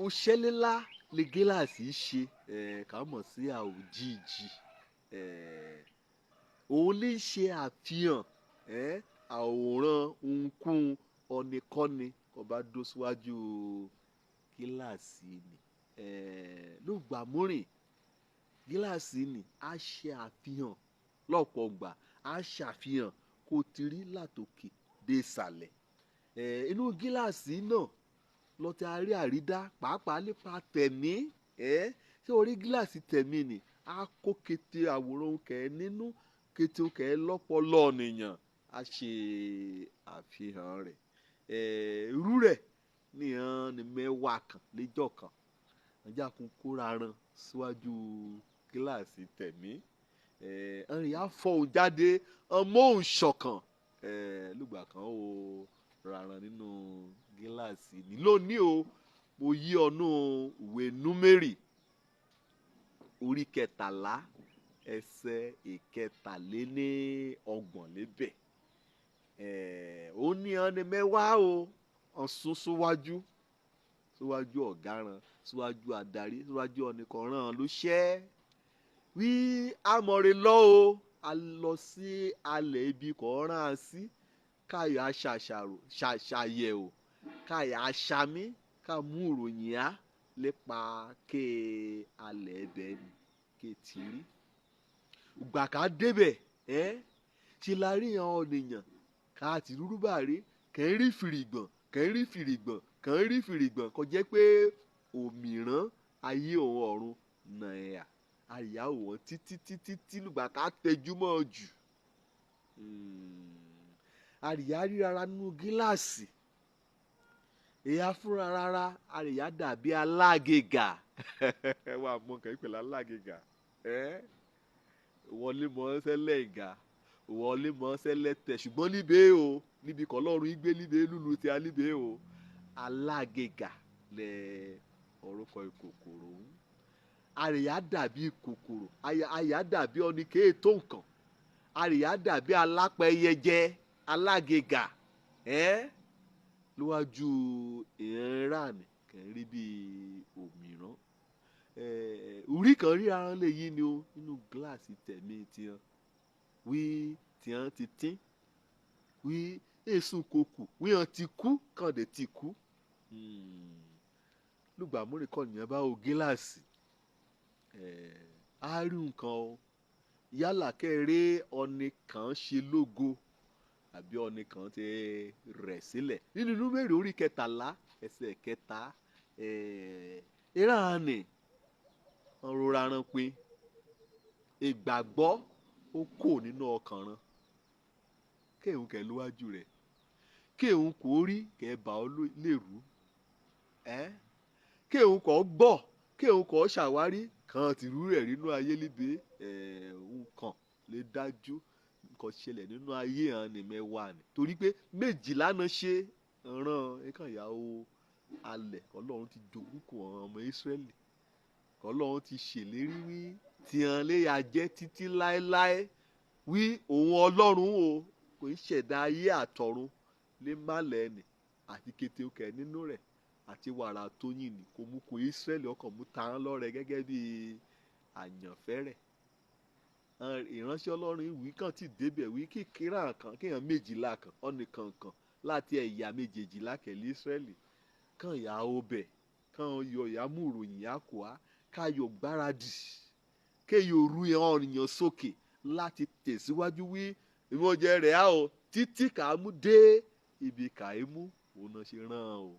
Òṣèlélá lè gíláàsì ṣe ká mọ̀ sí àwòjíji. Òun lè ṣe àfihàn àwòrán ohunkóhun ọ̀nìkọ́ni kó bá dó síwájú gíláàsì ni. Lóògbà múrìn gíláàsì ni á ṣe àfihàn lọ́pọ̀ ìgbà, á ṣàfihàn kó ti rí látòkè dé ìsàlẹ̀. Inú gíláàsì náà lọ ti a rí àrídá pàápàá nípa tẹ̀mí. Ṣé o rí gíláàsì tẹ̀mí ni? Á kó kété àwòrán òun kẹ̀ nínú, kété òun kẹ̀ lọ́pọ̀lọ́ ènìyàn, á ṣe àfihàn rẹ̀. Irú rẹ̀ ní ìhàn ní mẹ́wàá kan níjọ́ kan. Ọjà kun kóra ran síwájú gíláàsì tẹ̀mí. Ẹ̀rìn á fọhùn jáde, ọmọ òun ṣọ̀kan. Lùgbà kan ó raran nínú gíláàsì ní lónìí o. Mo yí ọnú ìwé Númérì orí 13 ẹsẹ̀ 33 lébẹ̀. Ó ní ọ̀nì mẹ́wàá o, ọ̀sùn síwájú, síwájú ọ̀gáran, síwájú adarí, síwájú ọ̀nìkọ̀ràn ló ṣẹ́. Wí amọ̀rè lọ o, a lọ sí alẹ̀ ibi kọ̀ọ̀ràn á sí, káyọ̀ aṣàṣàrò, ṣàṣàyẹ̀wò, káyọ̀ aṣàmì, ká mú ìròyìn á lépa ké alẹ̀ ẹbẹ̀ ni ké ti rí. Ìgbà ká débẹ̀, ṣe la rí àwọn ènìyàn ká ti rúrú bá rí, kẹ́ ń rí fìrìgbọ̀n, kẹ́ ń rí fìrìgbọ̀n, kẹ́ ń rí fìrìgbọ̀n, kò jẹ́ pé òmíràn ayé òun ọ̀run nà ẹ̀yà. Àríyá wọn títí títí tí lùgbà ká tẹjúmọ́ jù. Àríyá ríra nínú gíláàsì. Ìyá fúnra rárá, àríyá dàbí alágẹ̀gà. Ẹ wá mọ nǹkan ìpè alágẹ̀gà. Wọlé mọ́ sẹ́lẹ̀ ìgà, wọlé mọ́ sẹ́lẹ̀ tẹ̀, ṣùgbọ́n níbẹ̀ o, níbi kọ́ lọ́run ìgbé níbẹ̀ lúlu tí a níbẹ̀ o. Alágẹ̀gà lẹ orúkọ ìkòkòrò ń. Àríyá dàbí kòkòrò, àyà dàbí ọ̀nìkè tó nǹkan. Àríyá dàbí alápẹyẹjẹ, alágẹ̀gà. Níwájú ìránì kàn rí bí òmíràn. Orí kan ríra lè yí ni o nínú gíláàsì tẹ̀mí tiwọn. Wí tiwọn ti tín, wí èsùn kòkù, wí hàn ti kú, kàn dé ti kú. Lùgbà múrìn kọ́ nìyẹn bá wo gíláàsì. Á rí nǹkan o. Yálà kẹ́rẹ́ ọ̀nì kan ṣe lógo àbí ọ̀nì kan ti rẹ̀ sílẹ̀. Nínú Númérì orí 13 ẹsẹ̀ 3, ìránì ọ̀rọ̀ aran pé ìgbàgbọ́ ó kò nínú ọkàn ran. Kéhùn kẹ̀ lówájú rẹ̀, kéhùn kò rí kẹ̀ bá ọ lérú. Kéhùn kò gbọ́, kéhùn kò ṣàwárí kan tìrú rẹ̀ nínú ayé níbí. Nǹkan lè dájú nǹkan ṣẹlẹ̀ nínú ayé hàn ní mẹ́wàá ni. Torí pé méjìlá náà ṣe rán ẹ̀kan ìyàwó alẹ̀ Ọlọ́run ti jogún kò àwọn ọmọ Ísírẹ́lì. Ọlọ́run ti ṣèlérí wí tí hàn lè yà jẹ́ títí láéláé. Wí òun Ọlọ́run o kò ń ṣẹ̀dá ayé àtọ̀run lè má lẹ́ni àti kété òkè nínú rẹ̀ àti wàrà tó yìn ní kò mú kó Ísírẹ́lì ọkàn mú ta án lọ́rẹ gẹ́gẹ́ bí àyànfẹ́ rẹ̀. Ìránṣẹ́ Ọlọ́run ìwí kan ti débẹ̀ wí kí kíra kan kéèyàn méjìlá kan ọ̀nìkan kan láti ẹ̀yà méjèèjìlá kẹ̀lé Ísírẹ́lì kan ìyá ọbẹ̀ kan yọ ìyá mú ìròyìn yá kó a káyọ̀ gbáradì kéèyàn ru ọ̀nìyàn sókè láti tẹ̀síwájú wí ìmọ̀jẹ rẹ̀ á o títí kà á mú dé ibi kà á mú òun náà ṣe rán o.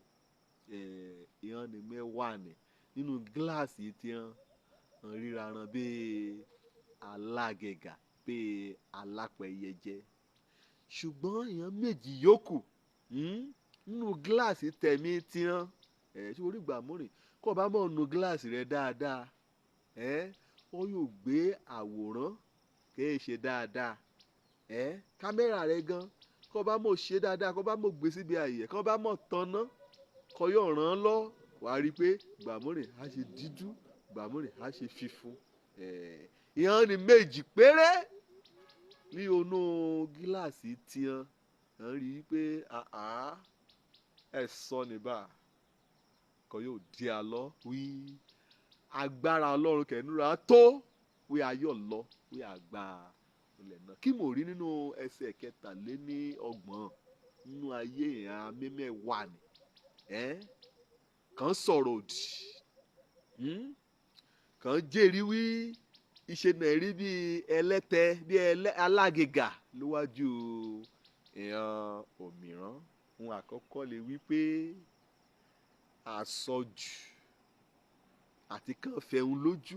Ìhàn ní mẹ́wàá ni nínú gíláàsì tí hàn ríra ran bíi alágẹ̀gà bíi alápẹ̀yẹjẹ. Ṣùgbọ́n ìhàn méjì yòókù nínú gíláàsì tẹ̀mí tí hàn. Ṣé orí ìgbà múrìn kó o bá mọ̀ nu gíláàsì rẹ dáadáa, ó yóò gbé àwòrán kéè ṣe dáadáa. Kámẹ́rà rẹ gan kó o bá mọ̀ ṣe dáadáa, kó o bá mọ̀ gbé síbi àyè, kó o bá mọ̀ tanná, kó yóò ràn án lọ, wà á rí i pé ìgbà múrìn á ṣe dídú, ìgbà múrìn á ṣe fífún. Ìhàn ní méjì péré ní onú gíláàsì tiwọn, à ń rí i pé ẹ sọ ní bá. Kò yóò di alọ́ wí agbára Ọlọ́run kẹ̀núra tó wí ayọ̀ lọ wí àgbà ilẹ̀ náà. Kí mo rí nínú ẹsẹ̀ 33 nínú ayé ìhàn mímẹ́wàá ni kàn sọ̀rọ̀ òdì, kàn jẹ́rìí wí ìṣe náà rí bí ẹlẹ́tẹ̀ bí alágẹ̀gà níwájú ìhàn òmíràn. Ohun àkọ́kọ́ lè wí pé àsọjù àti kàn fẹ̀hún lójú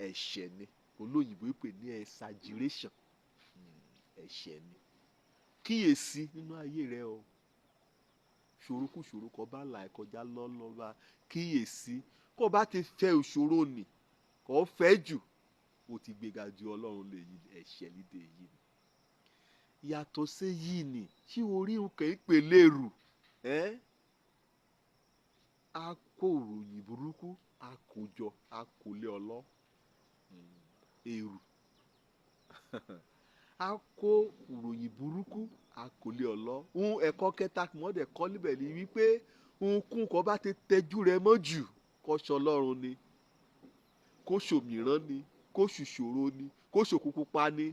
ẹ̀ṣẹ̀ ni. Olóyìnbó pè ní exaggeration, ẹ̀ṣẹ̀ ni. Kíyèsí nínú ayé rẹ o, ṣòro kúṣòro kó bá là ẹ́ kọjá lọ́lọ́ba, kíyèsí kó bá ti fẹ́ ìṣòro nì kó fẹ́ jù, ó ti gbéga ju Ọlọ́run lè yí ẹ̀ṣẹ̀ lídè yìí ni. Yàtọ̀ sí yìí ni tí orí nǹkan ìpè lérù á kó òròyìn burúkú, á kó jọ, á kó lé ọlọ́ èrù, á kó òròyìn burúkú, á kó lé ọlọ́. Ohun ẹ̀kọ́ kẹta kí wọ́n dẹ̀ kọ́ níbẹ̀ ni wípé ohunkóhun kó bá ti tẹ́jú rẹ mọ́ jù, kó ṣọlọ́run ni, kó ṣòmíràn ni, kó ṣùṣòro ni, kó ṣòkùnkùn pa ni,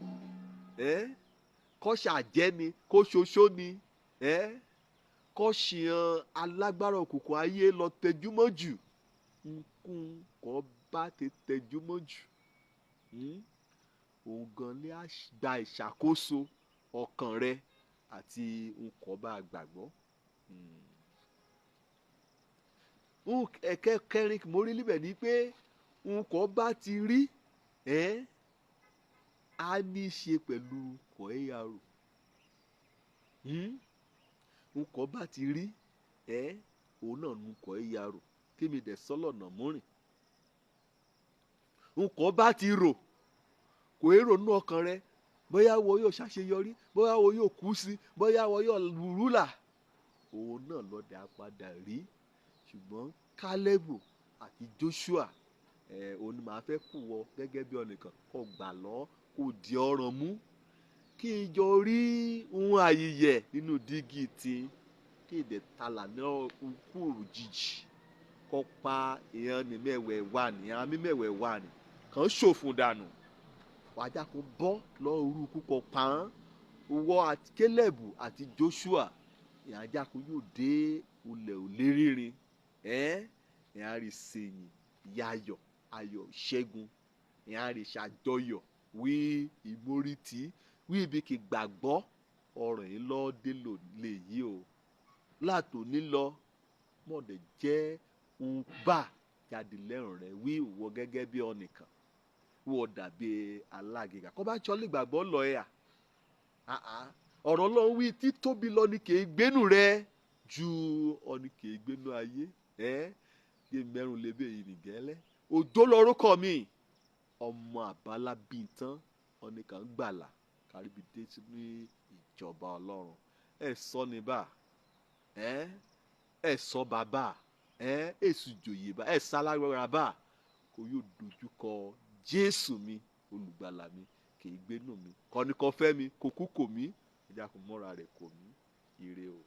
kó ṣàjẹ́ ni, kó ṣoṣó ni, kó ṣìyàn alágbára òkùnkùn ayé lọ tẹ́jú mọ́ jù. Ohunkóhun kó bá ti tẹ́jú mọ́ jù, òun gan lè gba ìṣàkóso ọkàn rẹ àti nǹkan bá gbàgbọ́. Ẹ̀kẹ́ kẹrin mo rí níbẹ̀ ni pé nǹkan bá ti rí á ní í ṣe pẹ̀lú kọ̀ẹ́yàrò. Nǹkan bá ti rí òun náà nu kọ̀ẹ́yàrò kémi dẹ̀ sọ́lọ̀nà múrìn. Nǹkan bá ti rò kò èrò nínú ọkàn rẹ, bóyá wo yóò ṣàṣeyọrí, bóyá wo yóò kú sí, bóyá wo yóò rúlà, òun náà lọ́dẹ̀ á padà rí. Ṣùgbọ́n Kálẹ́bù àti Joshua, òun ni màá fẹ́ kù wọ gẹ́gẹ́ bí ọ̀nìkan kó gbà lọ, kó di ọ̀ràn mú, kí n jọ rí ohun àyìyẹ nínú dígí tí kí èdè talà ní ikú òjijì kó pa ìyẹn ní mẹ́wẹ̀ẹ́ wà ní àmì mẹ́wẹ̀ẹ́ wà ní kàn ṣòfò dànù. Wájà kó bọ́ lọ orú ikú kó pa án. Wọ àti Kálẹ́bù àti Joshua, ìyẹn ajá kó yóò dé ulẹ̀ òlérírin, ìyẹn á rí sèyìn yayọ̀ ayọ̀ ṣẹ́gun, ìyẹn á rí ṣàjọyọ̀ wí ìmórìtì wí ibi kì gbàgbọ́ ọ̀rọ̀ yìí lọ dé lè yí o. Látòní lọ mọ̀dẹ̀ jẹ́ ń bà jáde lẹ́rùn rẹ wí ìwọ gẹ́gẹ́ bí ọ̀nìkan wọ́n dàbí alágẹ̀gà kọ́ bá tsọ́ lè gbàgbọ́ lọ ẹ̀ à ọ̀rọ̀ Ọlọ́run wí títóbi lọ ní kì í gbénu rẹ ju ọ̀nì kì í gbénu ayé yé mẹ́rùn lébè yìí nìgẹ́lẹ́. Òjò lórúkọ mi ọmọ àbálá bíi tán ọ̀nìkan gbàlà káríbi dé sí ní ìjọba Ọlọ́run. Ẹ sọ ní bá ẹ sọ bàbá èsù jòyè bá ẹ sálágbára bá kò yóò dojú kọ Jésù mi olùgbàlà mi kì í gbénu mi kọ́ni kọ́ fẹ́ mi kò kú kò mí ẹ̀já kò mọ́ra rẹ̀ kò mí ire o.